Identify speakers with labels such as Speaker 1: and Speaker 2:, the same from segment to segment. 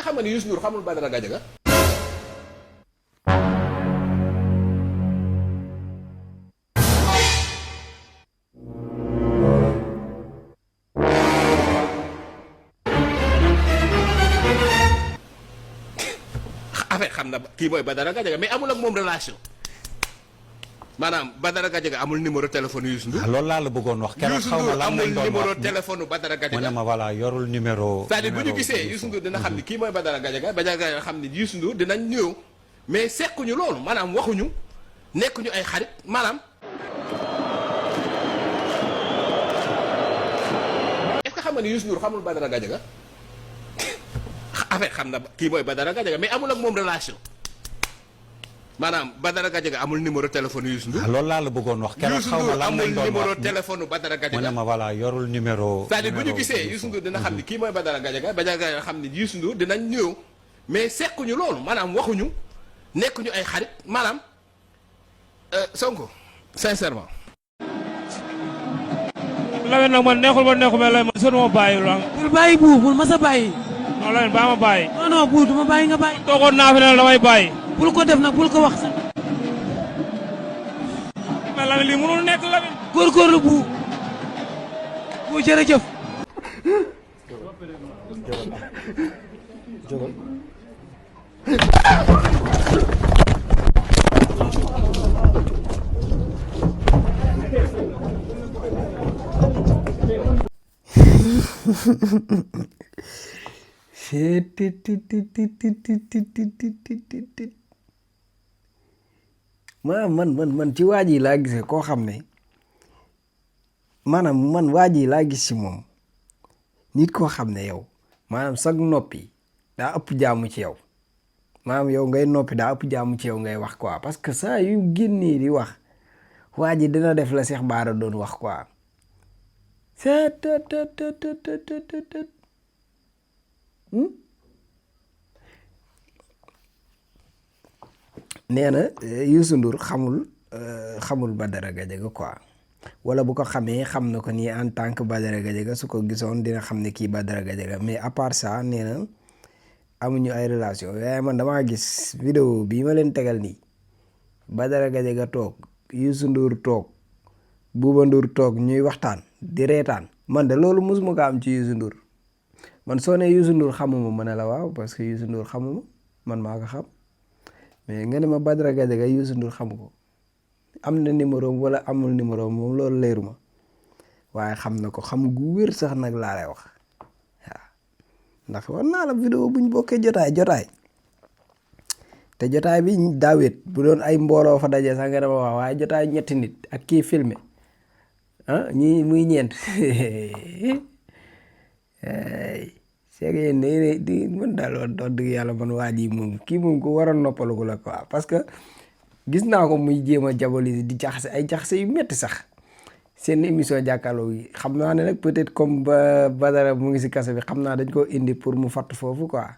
Speaker 1: xam nga ni Youssou Ndour xamul Badara Gadiaga affaire xam na kii mooy Badara Gadiaga mais amul ak moom relation maanaam Badara Gadiaga amul numéro téléphone Youssou Ndour.
Speaker 2: loolu laa la bëggoon wax. keroog xaw ma lan lañ doon wax
Speaker 1: amul numéro téléphone Badara Gadiaga.
Speaker 2: mu ne ma voilà yorul numéro.
Speaker 1: c'est-à-dire bu ñu gisee Youssou Ndour dina xam ni kii mooy Badara Gadiaga Badara Gadiaga xam ni Youssou Ndour dinañ ñëw mais sekkuñu loolu maanaam waxuñu nekkuñu ay xarit maanaam. est-ce que xam nga ni Youssou Ndour xamul Badara Gadiaga affaire xam na kii mooy Badara Gadiaga mais amul ak moom relation. maanaam Badara Gadiaga amul numéro téléphone Youssou Ndour.
Speaker 2: loolu laa la bëggoon wax. keroog xaw ma lan lañ doon wax
Speaker 1: amul numéro téléphone Badara Gadiaga.
Speaker 2: mu ne ma voilà yorul numéro.
Speaker 1: c'est-à-dire bu ñu gisee Youssou Ndour dina xam ni kii mooy Badara Gadiaga Badara Gadiaga xam ni Youssou Ndour dinañ ñëw mais sekkuñu loolu maanaam waxuñu nekkuñu ay xarit maanaam Sonko sincèrement.
Speaker 3: Lamine nag man neexul mais Lamine man sonu ma bàyyi la.
Speaker 4: bul bàyyi buur bul masa bàyyi.
Speaker 3: non Lamine baa ma bàyyi.
Speaker 4: non buur du ma bàyyi nga bàyyi.
Speaker 3: toogoon naa fi ne damay bàyyi.
Speaker 4: bul ko def nag bul ko wax sax.
Speaker 3: mais Lamine lii mënul nekk Lamine.
Speaker 4: góorgóorlu bu jërëjëf.
Speaker 5: man ci waa ji laa gisee koo xam ne maanaam man waa ji laa gis ci moom nit koo xam ne yow maanaam sag noppi daa ëpp jaamu ci yow maanaam yow ngay noppi daa ëpp jaamu ci yow ngay wax quoi parce que saa yu génnee di wax waa ji dina def la Cheikh Bara doon wax quoi nee na Youssou Ndour xamul Badara Gadiaga quoi wala bu ko xamee xam na ko nii en tant que Badara Gadiaga su ko gisoon dina xam ne kii Badara Gadiaga mais à part ça nee na amuñu ay relation waaye man damaa gis vidéo bii ma leen tegal nii Badara Gadiaga toog Youssou Ndour toog Bouba Ndour toog ñuy waxtaan di reetaan man de loolu mosuma ko am ci Youssou Ndour man soo ne Youssou Ndour xamuma ma ne la waaw parce que Youssou Ndour xamuma man maa ko xam mais nga ne ma Badara Gadiaga Youssou Ndour xamu ko am na numéro wala amul numéro moom loolu leeruma waaye xam na ko xam gu wér sax nag laa lay wax waaw ndax war naa la vidéo buñ bokkee jotaay te jotaay bi daawet bu doon ay mbooloo fa daje sax nga dama wax waaye jotaay ñetti nit ak kii filmé ñi muy ñeent c'est que yéen di mën daal wax dëgg yàlla man waa ji moom kii moom ko war a noppalu la quoi parce que gis naa ko muy jéem a diaboliser di jaxase ay jaxase yu metti sax seen émission jàkkaarloo yi xam naa ne nag peut-être comme Badara mu ngi si kaso bi xam naa dañ ko indi pour mu fatt foofu quoi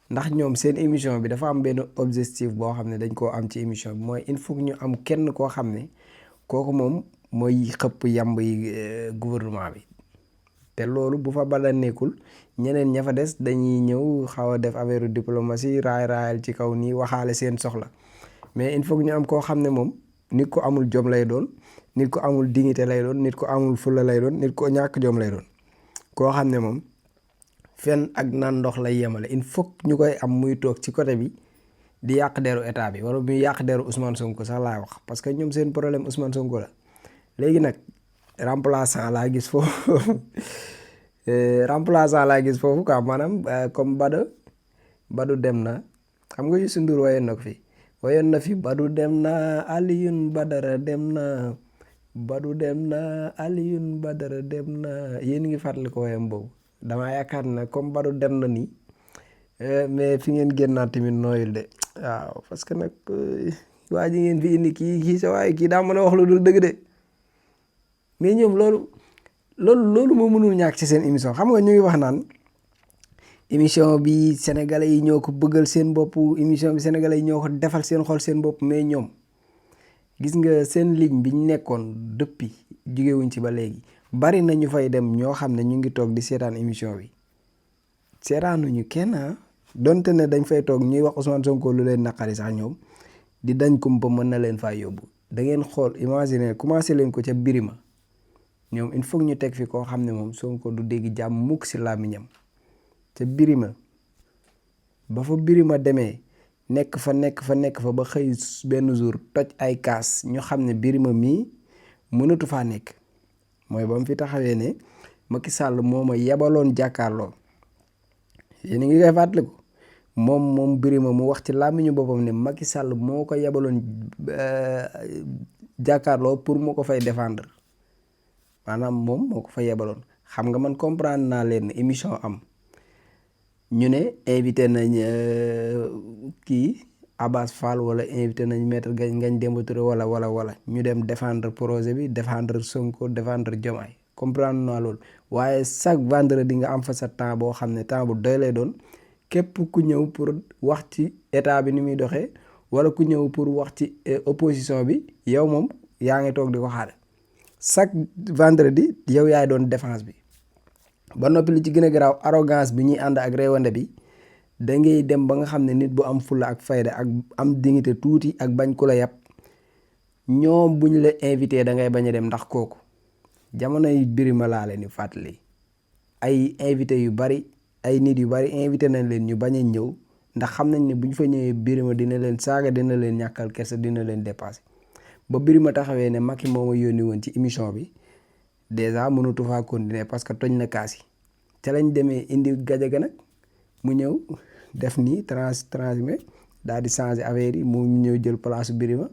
Speaker 5: ndax ñoom seen émission bi dafa am benn objectif boo xam ne dañ koo am ci émission bi mooy il faut que ñu am kenn koo xam ne kooku moom mooy xëpp yamb yi gouvernement bi te loolu bu fa Badara nekkul ñeneen ña fa des dañuy ñëw xaw a def affaire diplomatie raayal ci kaw nii waxaale seen soxla mais il faut que ñu am koo xam ne moom nit ko amul jom lay doon nit ko amul dignité lay doon nit ko amul fulla lay doon nit ko ñàkk jom lay doon koo xam ne moom fenn ak naan ndox lay yemale il faut ñu koy am muy toog ci côté bi di yàq deru état bi wala muy yàq deru Ousmane Sonko sax laay wax parce que ñoom seen problème Ousmane Sonko la léegi nag remplaçant laa gis foofu quoi maanaam comme Badu dem na xam nga Youssou Ndour wayoon na ko fi wayoon na fi Badu dem na Alioune Badara dem na Badu dem na Alioune Badara dem na yéen ngi fàttali ko wayam boobu damaa yaakaar na comme Badu dem na nii mais fi ngeen génnaat tamit nooyul de waaw parce que nag waa ji ngeen fi indi kii sa waaye kii daa mën a wax lu dul dëgg de mais ñoom loolu moo mënul ñàkk ci seen émission xam nga ñu ngi wax naan émission bi sénégalais yi ñoo ko bëggal seen bopp émission bi sénégalais yi ñoo ko defal seen xol seen bopp mais ñoom gis nga seen ligne bi ñu nekkoon depuis jugewuñ ci ba léegi bari na ñu fay dem ñoo xam ne ñu ngi toog di seetaan émission bi seetaanuñu kenn donte ne dañ fay toog ñuy wax Ousmane Sonko lu leen naqari sax ñoom di dañ kumpa mën na leen faa yóbbu da ngeen xool imaginer commencé leen ko ca Birima ñoom il faut ñu teg fi koo xam ne moom Sonko du dégg jàmm mukk si làmmiñam ca Birima ba fa Birima demee nekk fa ba xëy benn jour toj ay kaas ñu xam ne Birima mii mënatu faa nekk mooy ba mu fi taxawee ne Macky Sall moo ma yebaloon jàkkaarloo yéen a ngi koy fàttaliku moom Birima mu wax ci làmmiñu boppam ne Macky Sall moo ko yebaloon jàkkaarloo pour mu ko fay défendre maanaam moom moo ko fa yebaloon xam nga man comprendre naa leen émission am ñu ne invité nañ kii Abass Fall wala invité nañ maître Ngagne Demba Touré wala ñu dem défendre projet bi défendre Sonko défendre Diomaye comprendre naa loolu waaye chaque vendredi nga am fa sa temps boo xam ne temps bu doy lay doon képp ku ñëw pour wax ci état bi ni muy doxee wala ku ñëw pour wax ci opposition bi yow moom yaa ngi toog di ko xaar chaque vendredi yow yaay doon défense bi ba noppi li ci gën a garaaw arrogance bi ñuy ànd ak réewande bi da ngay dem ba nga xam ne nit bu am fulla ak fayda ak am dignité tuuti ak bañ ku la yàpp ñoom bu ñu la invité da ngay bañ a dem ndax kooku jamono yi Birima laa leen di fàttali ay invité yu bari ay nit yu bari invité nañ leen ñu bañ a ñëw ndax xam nañ ne bu ñu fa ñëwee Birima dina leen saaga dina leen ñàkkal kersa dina leen dépassé ba Birima taxawee ne Macky moo ma yónni woon ci émission bi dèjà mënatu faa continuer parce que toj na kaas yi ca lañ demee indi Gadiaga nag mu ñëw def nii transmet daal di changer affaire yi mu ñëw jël place Birima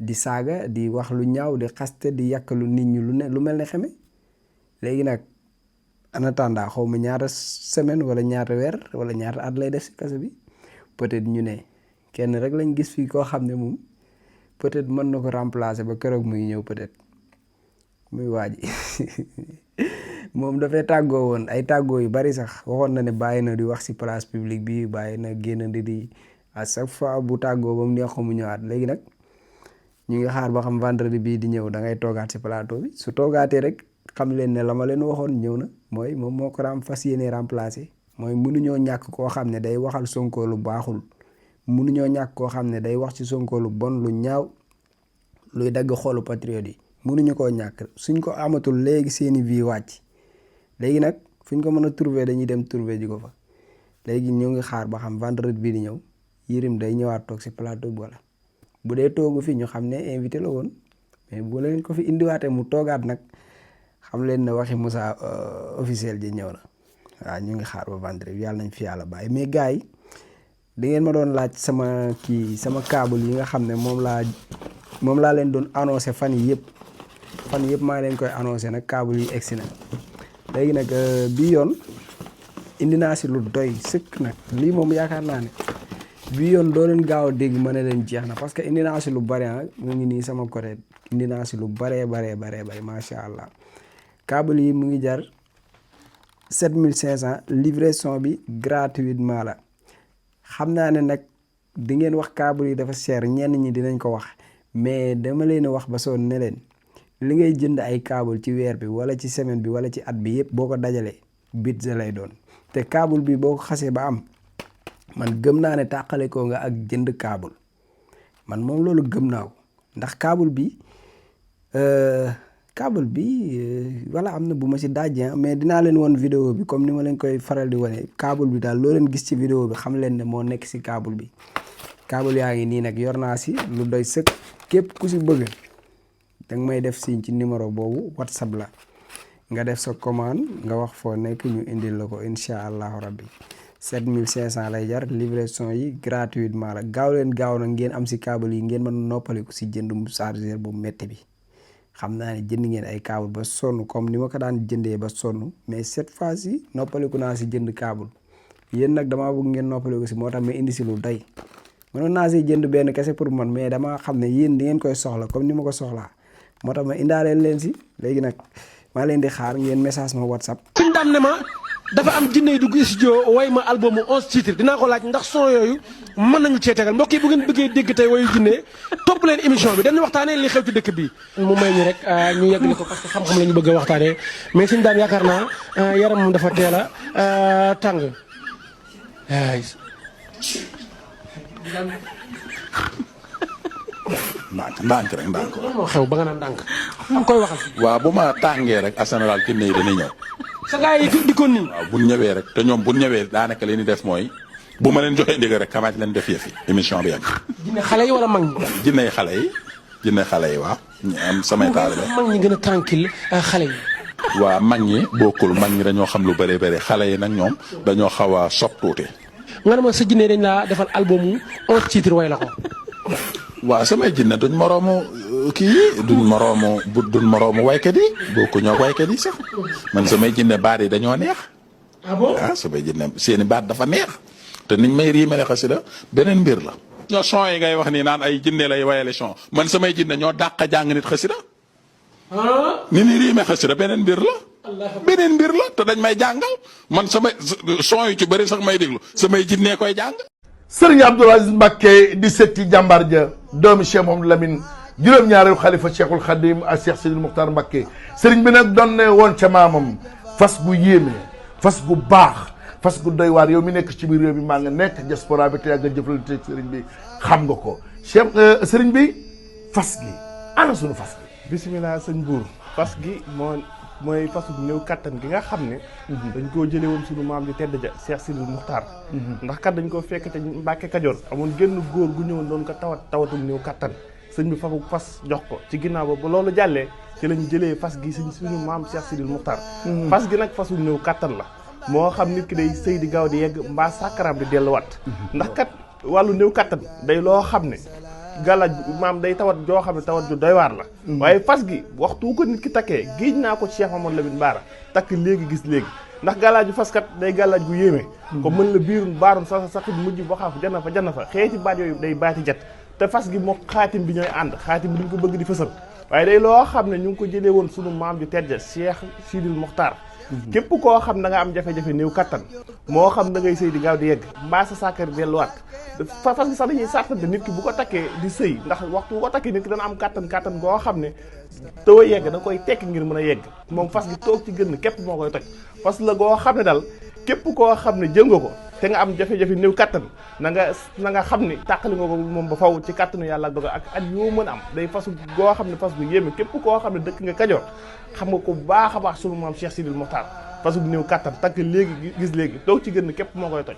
Speaker 5: di saaga di wax lu ñaaw di xaste di yàkkalu nit ñi lu mel ne xeme léegi nag en attendant xaw ma ñaata semaine wala ñaata weer wala ñaata at lay def si kaso bi peut-être ñu ne kenn rek lañ gis fii koo xam ne moom peut-être mën na ko remplacer ba keroog muy ñëw peut-être muy waaj moom dafay tàggoo woon ay tàggoo yu bari sax waxoon na ne bàyyi na di wax ci place publique bi bàyyi na génn di à chaque fois bu tàggoo ba mu neex ko mu ñëwaat léegi nag ñu ngi xaar ba xam vendredi bii di ñëw da ngay toogaat ci plateau bi su toogaatee rek xam leen ne la ma leen waxoon ñëw na mooy moom moo ko fas yéene remplacer mooy mënuñoo ñàkk koo xam ne day waxal Sonko lu baaxul mënuñoo ñàkk koo xam ne day wax ci Sonko lu bon lu ñaaw luy dagg xolu patriote yi mënuñu koo ñàkk suñ ko amatul léegi seeni vie wàcc léegi nag fuñ ko mën a trouver dañuy dem trouver ji ko fa léegi ñu ngi xaar ba xam vendredi bii di ñëw Yérim day ñëwaat toog ci plateau bi wala bu dee toogu fi ñu xam ne invité la woon mais bu leen ko fi indiwaatee mu toogaat nag xam leen ne waxi Moussa officiel ji ñëw na waaw ñu ngi xaar ba vendredi yàlla nañ fi yàlla bàyyi mais gars yi da ngeen ma doon laaj sama câble yi nga xam ne moom laa leen doon annoncé fan yi yëpp maa leen koy annoncé nag câble yi egsi na léegi nag bii yoon indi naa si lu doy sëkk nag lii moom yaakaar naa ne bii yoon doo leen gaaw a dégg ma ne leen jeex na parce que indi naa si lu bare mu ngi nii sama côté indi naa si lu bare macha allah câble yi mu ngi jar 7500 livraison bi gratuitement la xam naa ne nag di ngeen wax câble yi dafa cher ñenn ñi dinañ ko wax mais dama leen wax ba sonn ne leen li ngay jënd ay câble ci weer bi wala ci semaine bi wala ci at bi yëpp boo ko dajalee budget lay doon te câble bi boo ko xasee ba am man gëm naa ne tàqale ko nga ak jënd câble man moom loolu gëm naa ko ndax câble bi voilà am na bu ma ci daaj mais dinaa leen won vidéo bi comme ni ma leen koy faral di wane câble bi daal loo leen gis ci vidéo bi xam leen ne moo nekk ci câble bi câble yaa ngi nii nag yor naa ci lu doy sëkk képp ku ci bëgg danga may def signe ci numéro boobu WhatsApp la nga def sa commande nga wax foo nekk ñu indil la ko incha allahu rabbi 7500 lay jar livraison yi gratuitement la gaaw na ngeen am ci câble yi ngeen mën noppaliku ci jëndum chargeur bu metti bi xam naa ne jënd ngeen ay câble ba sonn comme ni ma ko daan jëndee ba sonn mais cette fois-ci noppaliku naa ci jënd câble yéen nag damaa bëgg ngeen noppaliku ci moo tax ma indi ci lu doy mënoon naa ci jënd benn kese pour man mais dama xam ne yéen di ngeen koy soxla comme ni ma ko soxlaa moo tax ma indaaleen leen ci léegi nag maa leen di xaar ngeen message ma WhatsApp.
Speaker 4: suñ daam ne ma dafa am jinne yu dugg studio way ma album 11 titres dinaa ko laaj ndax son yooyu mën nañu cee tegal mbokk yi bu ngeen bëggee dégg tey wayu jinne topp leen émission bi dañu waxtaanee li xew ci dëkk bi. mu may ñu rek ñu yeggali ko parce que xam-xam la ñu bëgg a waxtaanee mais suñ daam yaakaar naa yaram moom dafa teel a tàng
Speaker 6: ndànk rek ndànk.
Speaker 4: lan moo xew ba nga naan ndànk am koy waxal.
Speaker 6: waaw bu ma tàngee rek en général kinne yi dañuy ñëw.
Speaker 4: sa gars yi di ko nii.
Speaker 6: waaw bu ñu ñëwee rek te ñoom bu ñu ñëwee daanaka li ñuy def mooy bu ma leen joxee ndigal rek kamaat leen def yëf yi émission bi yàgg.
Speaker 4: jinne xale yi wala mag ñi.
Speaker 6: jinne xale yi waaw. ñu am samay taalibe.
Speaker 4: mag ñi gën a tranquille xale yi.
Speaker 6: waa mag ñi bokkul mag ñi dañoo xam lu bëree bëri xale yi nag ñoom dañoo xaw a sob tuuti.
Speaker 4: nga ne ma sa jinne dañ laa defal albumu 11 titres way la ko.
Speaker 6: waaw samay jinne duñ moroomu duñ moroomu waykat yi bokku ñoo waykat yi sax man samay jinne baat yi dañoo neex.
Speaker 4: ah bon
Speaker 6: samay jinne seeni baat dafa neex te niñ may riimale xasida beneen mbir la. ñoo son yi ngay wax nii naan ay jinne lay wayale son man samay jinne ñoo dàq jàng nit xasida ni ni riime xasida beneen mbir la te dañ may jàngal man samay son yu ci bëri sax may déglu samay jinnee koy jàng.
Speaker 7: sëriñ Abdoul Aziz Mbacké di setti jàmbaar ja doomi Cheikh Mouhamadou Lamine juróom-ñaareelu xalifa Cheikhul Khadim ak Cheikh Sidil Mukhtar Mbacké sëriñ bi nag doon ne woon ca maamam fas gu yéeme fas gu baax fas gu doy waar yow mi nekk ci biir réew mi maa nga nekk diaspora bi te yàgg a jëflante sëriñ bi xam nga ko Cheikh sëriñ bi fas gi ana sunu fas gi.
Speaker 8: bisimilah sëñ buur fas gi mooy fasu néew kattan gi nga xam ne dañ koo jëlee woon sunu maam ji tedd ja Cheikh Sidil Muxtaar ndax kat dañ koo fekk te Mbàkke Kajoor amoon génn góor gu ñëwoon doon ko tawatum néew kattan sëñ bi fabu fas jox ko ci ginnaaw ba loolu jàllee ci lañ jëlee fas gi suñu maam Cheikh Sidil Muxtaar fas gi nag fasu néew kattan la moo xam nit ki day sëy di gaaw di yegg mbaa sàkkaraam di delluwaat ndax kat wàllu néew kattan day loo xam ne gàllaaj maam day tawat joo xam ne tawat ju doy waar la waaye fas gi waxtu ko nit ki takkee géej naa ko Cheikh Mamadou Lamine Bara takk léegi gis léegi ndax gàllaaju faskat day gàllaaj gu yéeme ko mën la biirun baarun saxit mujj ba xaaf janna fa xeeti baat yooyu day baati jet te fas gi moo xaatim bi ñooy ànd xaatim bi duñ ko bëgg di fësal waaye day loo xam ne ñu ngi ko jëlee woon sunu maam ju tedd Cheikh Sidil Muxtaar képp koo xam da nga am jafe-jafe néew kattan moo xam da ngay sëy di gaaw di yegg mbaa sa sàkkar delluwaat fas gi sax dañuy sàrtante nit ki bu ko takkee di sëy ndax waxtu bu ko takkee nit ki dana am kattan goo xam ne taw a yegg da koy tekki ngir mën a yegg moom fas gi toog ci gën képp moo koy toj fas la goo xam ne daal képp koo xam ne jël nga ko te nga am jafe-jafe néew kattan na nga xam ni tàqali nga ko moom ba faw ci kattanu yàlla dogal ak at yoo mën a am day fasu goo xam ne fas gu yéeme képp koo xam ne dëkk nga Kajoor xam nga ko baax a baax sunu maam Cheikh Sidil Muxtaar fasu néew kattan takk léegi gis léegi toog ci gën képp moo koy toj